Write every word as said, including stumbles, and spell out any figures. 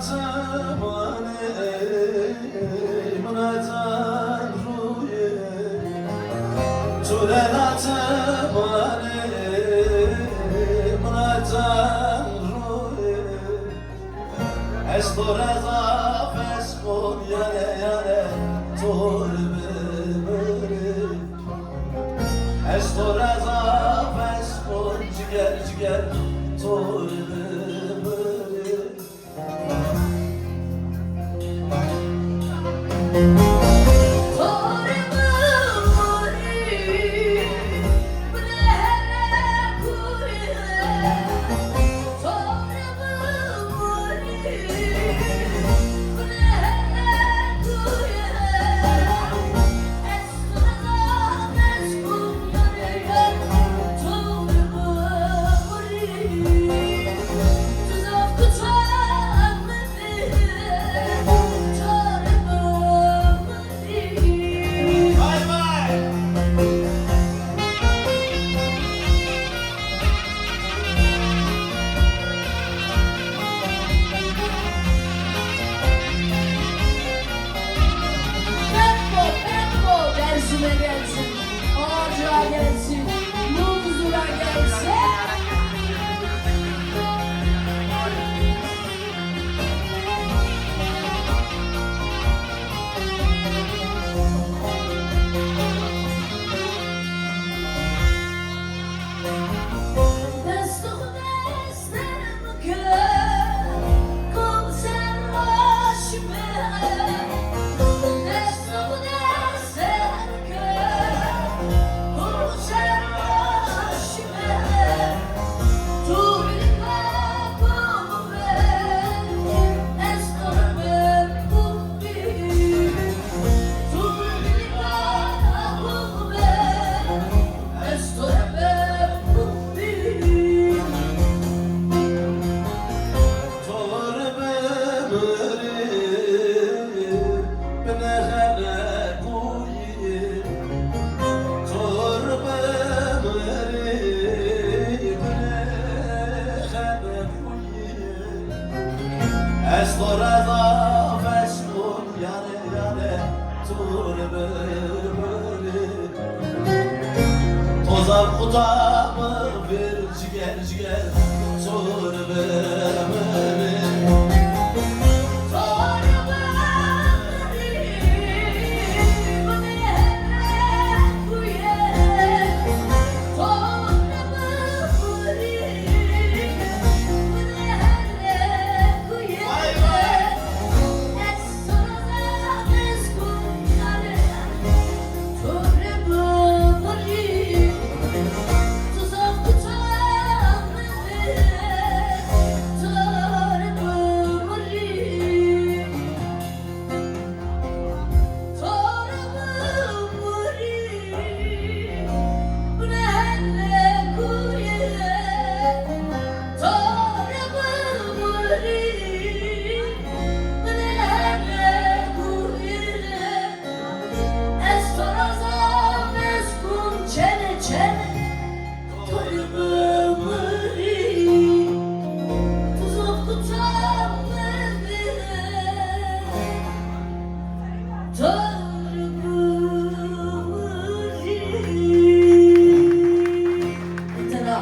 Çimanê mına can ruyê, tu lelaçe manê mına can ruyê. Ez to re zaf eşq on yare yare, to re bimirî. Ez to re zaf eşq on ciger ciger, to re bimirî. Peppo, Peppo, Derzime gelsin, Ağacığa gelsin, Munzur'a gelsin. Ez to re zaf eşq on yare yare, tu re bimirî. To zaf xuda mi vir ciger ciger, tu re bimirî.